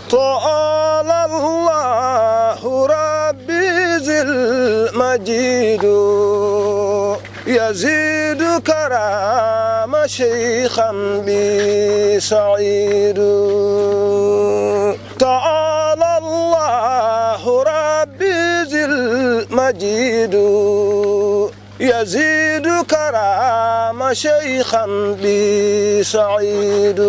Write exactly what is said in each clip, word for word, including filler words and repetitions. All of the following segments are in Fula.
تعالى الله ربي ذي المجيد، يزيد كرام شيخا بي سعيد. تعالى الله ربي ذي المجيد، يزيد كرام شيخا بي سعيد.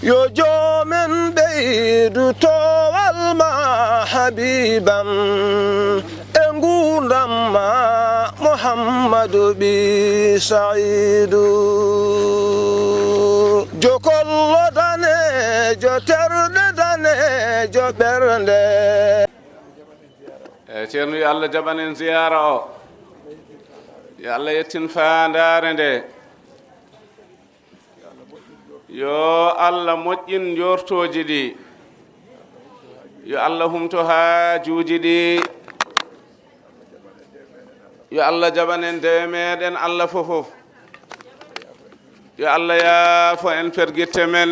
Yo joomen ɓeydu toowal ma habiban, e nguurndam ma Muhammadu bi Saidu. Jokollo daneejo, terɗe daneejo, ɓernde. E Ceerno, yo Allah jaɓan en ziyaara o. Yo Allah yettin faandaare nde. Yo Allah moƴƴin njortooji ɗi. Yo Allah humto haajuuji ɗi. Yo Allah jaɓan en dewe meɗen Allah fofof. Yo Allah yaafo en pergitte men.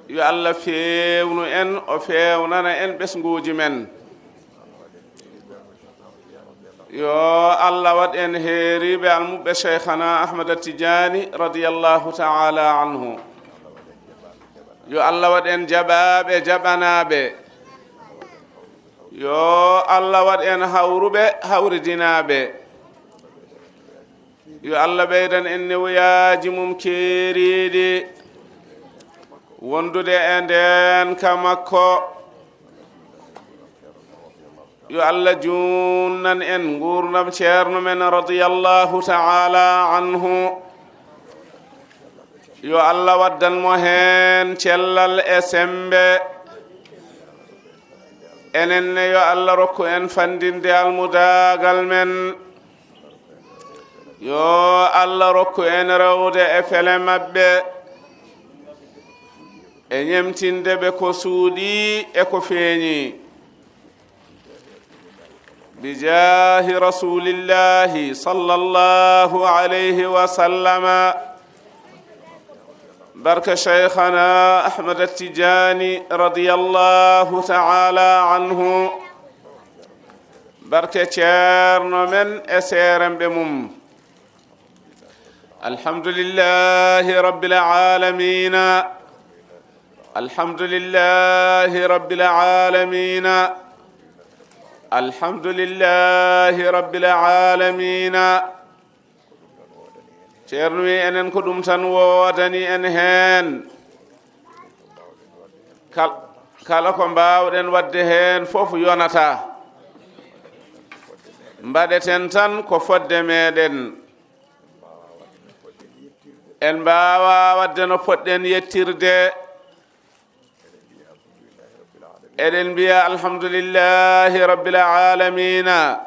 Yo Allah feewnu en, o feewnana en ɓesnguuji men. Yo Allah waɗ en heeriiɓe almuɓɓe Cheikhana Ahmada Tijaani radiyallahu ta'ala anhu. Yo Allah waɗ en jaɓaaɓe, jaɓanaaɓe. Yo Allah waɗ en hawruɓe, hawridinaaɓe. Yo Allah ɓeydan en newuyaaji mum keeriiɗi wondude e ndeenka makko. Yo Allah juunnan en nguurndam Ceerno men radiyallahu ta'ala anhu. Yo Allah waddan mo heen cellal e semmbe. Enen ne, yo Allah rokku en fanndinde almudaagal men. Yo Allah rokku en rewde e pele maɓɓe, e ñemtinde ɓe ko suuɗii e ko feeñii. Bijaahi Rasuulillaahi sallallaahu alayhi wa sallama. Barke Cheikhana Ahmad Tijaani radiyallahu ta'ala anhu. Barke Ceerno men e seeremɓe mum. Alhamdulillahi rabbil aalamiina. Alhamdulillahi rabbil aalamiina. Alhamdulillahi rabbil aalamiina. Ceerno wi enen ko ɗum tan woodani en heen. Kal-, kala ko mbaawɗen waɗde heen fof yonata. Mbaɗeten tan ko fodde meɗen. En mbaawaa waɗde no poɗɗen yettirde. Eɗen mbiya alhamdulillahi rabbil aalamiina.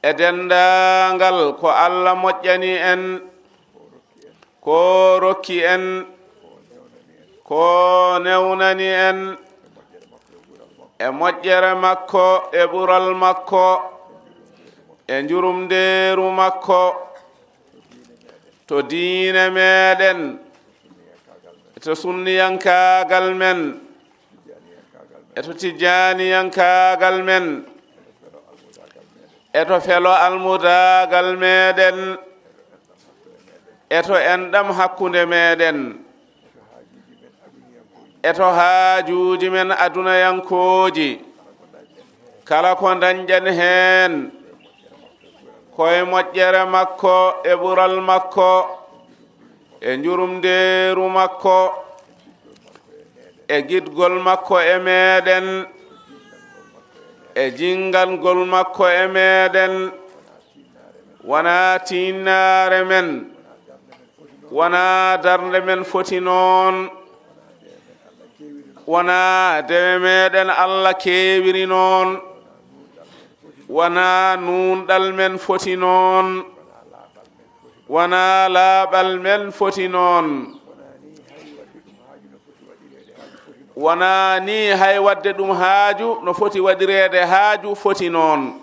E denndaangal ko Allah moƴƴani en, ko rokki en, ko newnani en, e moƴƴere makko, e ɓural makko, e njurumndeeru makko, to diine meɗen, to sunniyankaagal men, e to tijjaaniyankaagal men, e to felo almudaagal meɗen, e to enɗam hakkunde meɗen, e to haajuuji men adunayankooji. Kala ko ndañɗen heen, ko e moƴƴere makko, e ɓural makko, e njurumndeeru makko, e giɗgol makko e meɗen, e jinngangol makko e meɗen. Wonaa tiinnaare men, wonaa darnde men foti noon, wonaa dewe meɗen Allah keewiri noon, wonaa nuunɗal men foti noon, wonaa laaɓal men foti noon. Wonaa ni hay waɗde ɗum haaju no foti waɗireede haaju foti noon.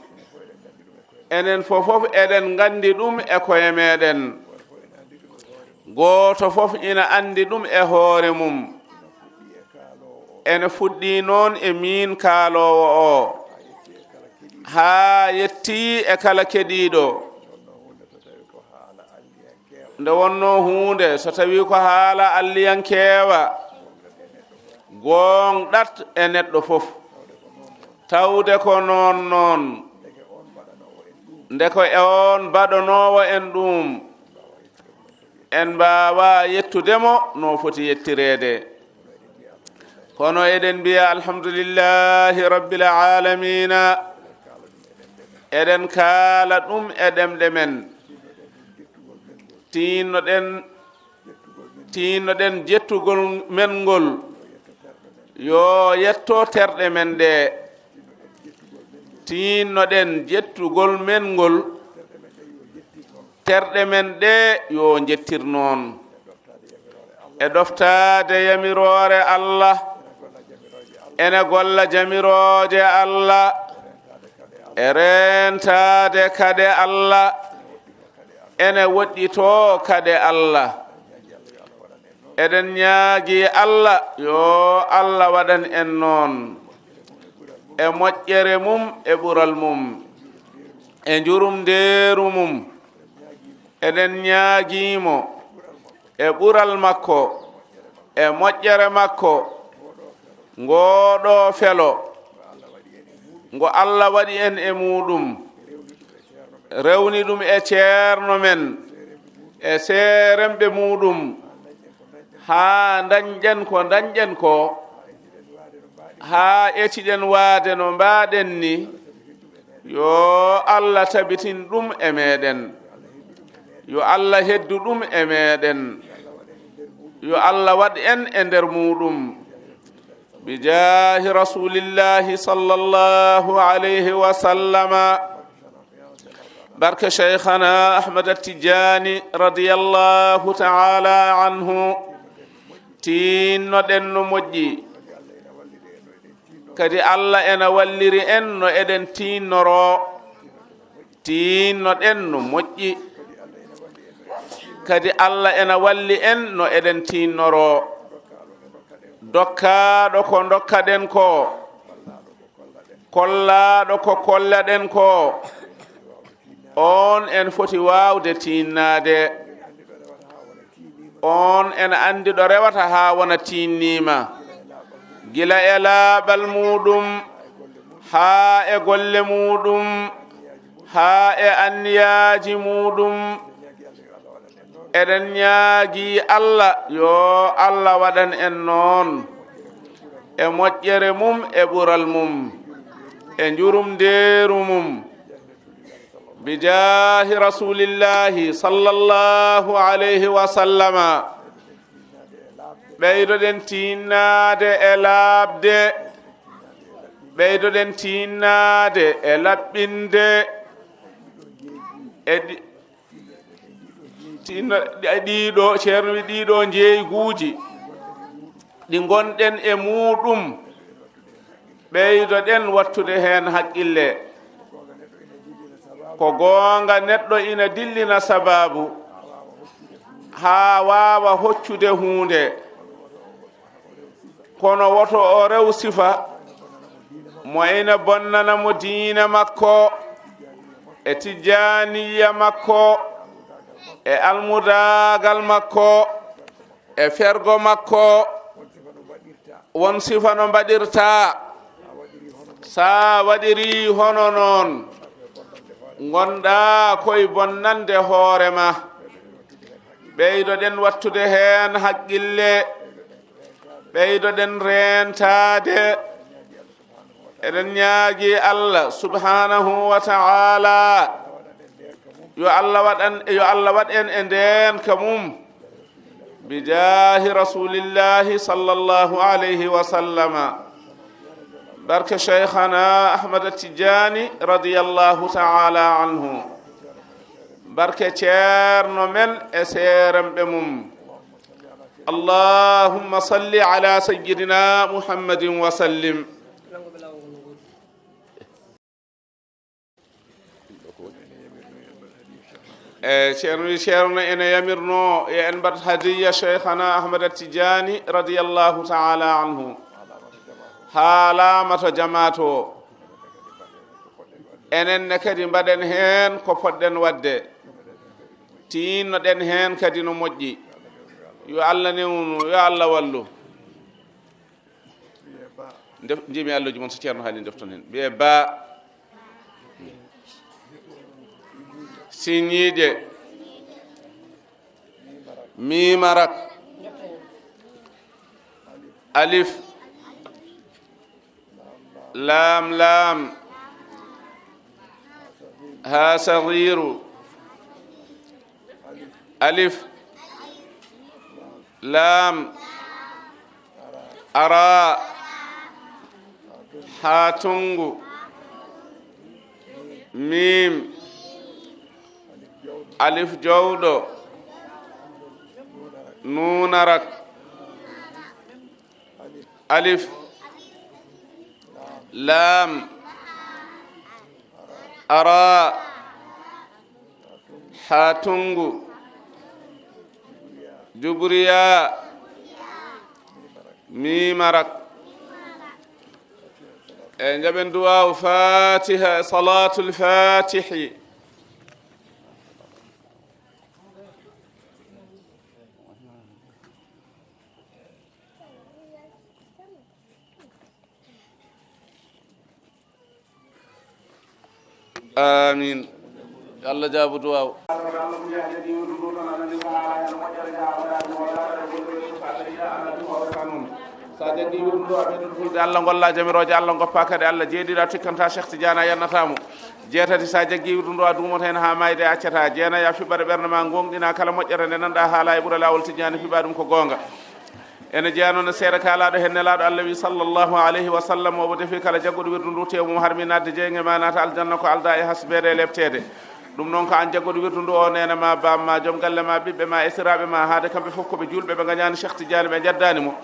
Enen fof fof eɗen nganndi ɗum e koye meɗen. Gooto fof ina anndi ɗum e hoore mum. Ene fuɗɗii noon e miin kaaloowo o, haa yettii e kala keɗiiɗo. Nde wonnoo huunde, so tawii ko haala alliyankeewa, gooŋɗat e neɗɗo fof. Tawde ko noon noon, nde ko e oon baɗanoowo en ɗum, en mbaawaa yettude mo no foti yettireede. Kono eɗen mbiya alhamdulillahi rabbil aalamiina. Eɗen kaala ɗum e ɗemɗe men. Tiinnoɗen, tiinnoɗen jettugol men ngol, yo yetto terɗe men ɗe. Tiinnoɗen jettugol men ngol, terɗe men ɗe yo njettir noon. E ɗoftaade yamiroore Allah, ene golla jamirooje Allah, e reentaade kade Allah, ene woɗɗitoo kade Allah. Eɗen ñaagii Allah, yo Allah waɗan en noon, e moƴƴere mum, e ɓural mum, e njurumndeeru mum. Eɗen ñaagii mo e ɓural makko, e moƴƴere makko, ngoo ɗoo felo, ngo Allah waɗi en e muuɗum, rewni ɗum e ceerno men, e seeremɓe muuɗum, haa ndañɗen ko ndañɗen ko, haa eciɗen waade no mbaaɗen ni. Yo Allah tabitin ɗum e meeɗen. Yo Allah heddu ɗum e meeɗen. Yo Allah waɗ en e nder muuɗum. Bijaahi Rasuulillahi sallallahu alayhi wa sallama. Barke Cheikhana Ahmad At-Tidjani radiyallahu ta'ala anhu. Tiinnoɗen no moƴƴi. Kadi Allah ena walliri en no eɗen tiinnoro. Tiinnoɗen no moƴƴi. Kadi Allah ena walli en no eɗen tiinnoro. Dokkaaɗo ko ndokkaɗen ko, kollaaɗo ko kollaɗen ko, oon en foti waawde tiinnaade. Oon ena anndi ɗo rewata haa wona tiinniima, gila e laaɓal muuɗum, haa e golle muuɗum, haa e anniyaaji muuɗum. Eɗen ñaagii Allah, yo Allah waɗan en noon, e moƴƴere mum, e ɓural mum, e njurumndeeru mum. Bijaahi Rasuulillahi sallallahu alayhi wa sallama. Ɓeydoɗen tiinnaade e laaɓde. Ɓeydoɗen tiinnaade e laɓɓinde. E ɗi-, tiinno-, e ɗiiɗo, Ceerno wi ɗiiɗo njeeyguuji ɗi ngonɗen e muuɗum. Ɓeydoɗen wattude heen haqqille. Ko goonga, neɗɗo ina dillina sabaabu haa waawa hoccude huunde. Kono woto o rew sifa mo ina bonnana mo diine makko, e tijjaaniya makko, e almudaagal makko, e fergo makko, won sifa no mbaɗirta. Sa waɗiri hono noon, ngonɗa koye bonnande hoore ma. Ɓeydoɗen wattude heen haqqille, ɓeydoɗen reentaade. Eɗen ñaagi Allah subhanahu wa ta'ala, yo Allah waɗan, yo Allah waɗ en e ndeenka mum. Bijaahi Rasuulillahi sallallahu alayhi wa sallama. Barke Cheikhana Ahmad Tijani radiyallahu ta'ala anhu. Barke Ceerno men e seeremɓe mum. Allahumma salli ala sayyidina Muhammadin wa sallim. E Ceerno wi, Ceerno ene yamirnoo e en mbaɗ hadiya Cheikhana Ahmada Tijaani radiyallahu taala anhu. Haa laamato jamaatu o. Enen ne kadi mbaɗen heen ko poɗɗen waɗde. Tiinnoɗen heen kadi no moƴƴi. Yo Allah newnu, yo Allah wallu. Ndef-, njiimi alluuji mon so Ceerno haali defton heen. Ɓiye ba. Siñiije. Miima rak. Alif. Laam, laam. Haa sagiiru. Alif. Laam. Araa. Haa tunngu. Miim. Alif jowɗo. Nuuna rak. Alif. Laam. Araa. Haa tunngu. Jubriyaa. Miima rak. E njaɓen duwaawu Fatiha, Salaatul Fatihi. Amin. Yo Allah jaabu duwaaw. Sa jaggi wirdu ndu, a ɓeydoto hulde Allah, ngolla jamirooje Allah, ngoppa kadi Allah. Jeeɗiɗo, a tikkanta Cheikh Tidiane, a yannata mo. Jeetati, sa jaggi wirdu ndu, a duumoto heen haa maayde, a accata. Jeenayi, a fiɓɓata ɓernde ma, ngooŋɗina kala moƴƴere nde nanɗa haala e ɓura laawol Tidiane, fiɓa ɗum ko goonga. Ene jeyaa noon e seeɗa kaalaaɗo heen, Nelaaɗo Allah wi, sallallahu alayhi wa sallam, omo defi kala jagguɗo wirdu ndu, tew mum harmi naatde jeynge ma, naata aljanna, ko aldaa e hasbeede e leɓteede. Ɗum noon, ko aan jagguɗo wirdu ndu o, neene ma, baam ma, joom galle ma, ɓiɓɓe ma, esiraaɓe ma, haade kamɓe fof ko ɓe juulɓe, ɓe ngañaani Cheikh Tidiane, ɓe njeddaani mo.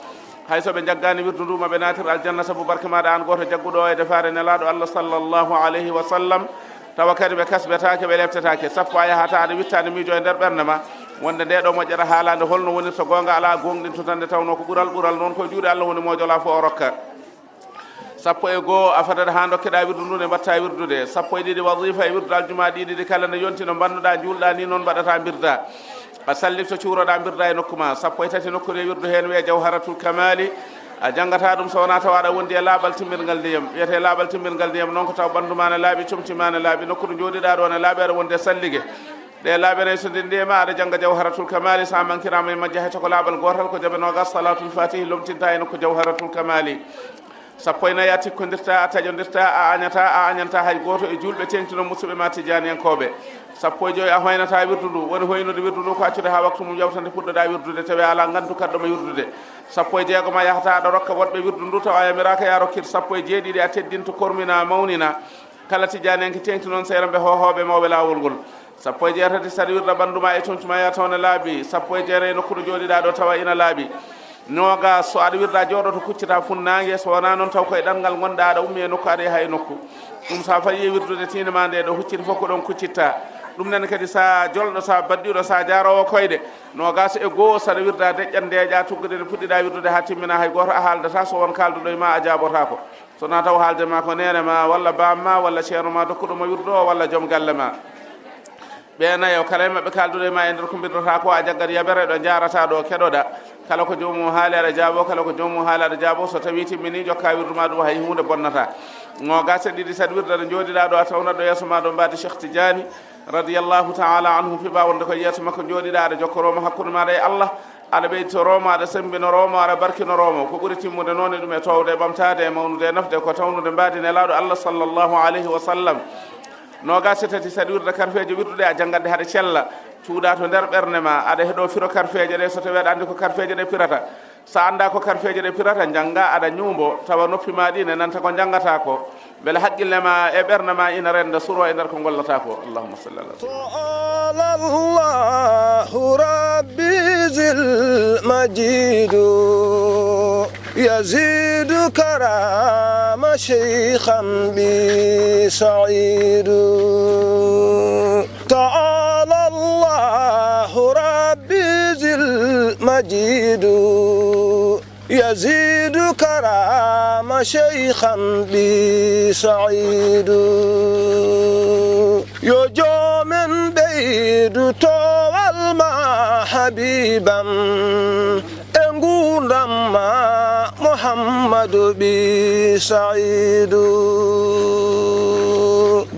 Hay so ɓe njaggaani wirdu ndu, ma ɓe naatir aljanna sabu barke maaɗa aan gooto jagguɗo o e defaare Nelaaɗo Allah, sallallahu alayhi wa sallam. Tawa kadi ɓe kasbetaake, ɓe leɓtetaake. Sappo a yahata aɗa wittaani miijo e nder ɓernde ma, wonde nde ɗo moƴƴere haalaande, holno wonirta goonga alaa, gooŋɗinto tan nde tawnoo ko ɓural, ɓural noon ko e juuɗe Allah woni, moojolaa fof o rokka. Sappo e goo, a fadata haa ndokkeɗaa wirdu ndu, nde mbaɗta wirdude. Sappo e ɗiɗi, wazifa e wirdu aljuma ɗiɗi ɗi kala nde yonti, no mbannuɗaa, njuulɗaa ni, noon mbaɗata, mbirda. A sallit to cuuroɗaa, mbirda e nokku ma. Sappo e tati, nokku nde wirdu heen wiyee Jawharatul Kamali. A janngata ɗum so wonaa tawa aɗa wondi e laaɓal timmirngal ndiyam. Wiyetee laaɓal timmirngal ndiyam noon ko tawa ɓanndu ma ne laaɓi, comci ma ne laaɓi, nokku ɗo njooɗiɗaa ɗo ne laaɓi, aɗa wondi e sallige. Ɗe laaɓe nayi so ndenndi e ma, aɗa jannga Jawharatul Kamali, so a mankiraama e majje hay so ko laaɓal gootal, ko jaɓe noogas, Salaatul Fatihi lomtinta e nokku Jawharatul Kamali. Sappo e nayi, a tikkondirta, a taƴondirta, a añata, a añanta hay gooto e juulɓe teeŋtino musidɓe ma tijaaniyankooɓe. Sappo e joyi, a hoynata wirdu ndu. Woni hoynude wirdu ndu ko accude haa waktu mum yawta nde puɗɗoɗaa wirdude, tawi alaa nganndu kaɗɗo ma wirdude. Sappo e jeegom, a yahata aɗa rokka woɗɓe wirdu ndu, tawa a yamiraaka yaa rokkir. Sappo e jeeɗiɗi, a teddinto, kormina, mawnina kala tijaaniyanke teeŋti noon seeɗa mbe hoohooɓe mawɓe laawol ngol. Sappo e jeetati, so aɗa wirda ɓanndu ma e comci ma, yaa taw ne laaɓi. Sappo e jeetati, nokku ɗo njooɗiɗaa ɗo tawa ina laaɓi. Noogas, so aɗa wirda jooɗoto kuccita funnaange, so wonaa noon taw koye ɗanngal ngonɗaa, aɗa ummi e nokku aɗa yaha e nokku. Ɗum so a fayi e wirdude tiinde ma nde ɗo hucciti fof ko ɗoon kuccittaa. Ɗum nene kadi so a jolɗo, so a baɗɗiiɗo, so a jaaroowo koyɗe. Noogas e goo, so aɗa wirda deƴƴat ndeeƴaa tuggude nde puɗɗiɗaa wirdude haa timminaa, hay gooto a haaldataa, so won kaalduɗo e ma a jaabotaako. So wonaa taw haalde ma ko neene ma, walla baam ma, walla ceerno ma dokkuɗo ma wirdu o, walla joom galle ma. Ɓe nayo, kala e maɓɓe kaalduɗo e ma e nder ko mbirdotaa ko, a jaggat yabere ɗo njaarataa ɗo keɗoɗaa. Kala ko joomum haali aɗa jaabo, kala ko joomum haali aɗa jaabo. So tawii timmini, jokka wirdu ma ɗum, hay huunde bonnataa. Noogas e ɗiɗi, so aɗa wirda ɗo njooɗiɗaa ɗo, a tawnat ɗo yeeso ma ɗo mbaadi Cheikh Tidiane radiyallahu taala anhu, fiɓa wonde ko yeeso makko njooɗiɗaa, aɗa jokkorooma hakkunde maaɗa e Allah. Aɗa ɓeyditoroo mo, aɗa semmbinoroo mo, aɗa barkinoroo mo. Ko ɓuri timmude noon e ɗum e toowde e ɓamtaade e mawnude e nafde ko tawnude mbaadi Nelaaɗo Allah sallallahu alayhi wa sallam. Noogas e tati, so aɗa wirda karfeeje wirdude, a janngat ɗe haɗa cella. Cuuɗa to nder ɓernde ma, aɗa heɗoo firo karfeeje ɗe, so tawii aɗa anndi ko karfeeje ɗe pirata. So a anndaa ko karfeeje ɗe pirata, njannga aɗa ñuumbo, tawa noppi ma ɗi ne nanta ko njanngataa ko. Mbele haqqille ma e ɓernde ma ina rennda, suroo e nder ko ngollataa ko. Allahumma salli ala sayyidina. تعالى الله ربي ذي المجيد، يزيد كرم شيخا بي سعيد. تعالى الله الله ربي ذي المجيد يزيد كرام شيخا بي سعيد. Yo joomen ɓeydu toowal ma habiiban e nguurndam ma Muhammadu ɓi Sa'iidu.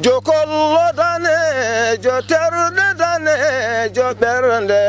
Jokollo daneejo, terɗe daneejo, ɓernde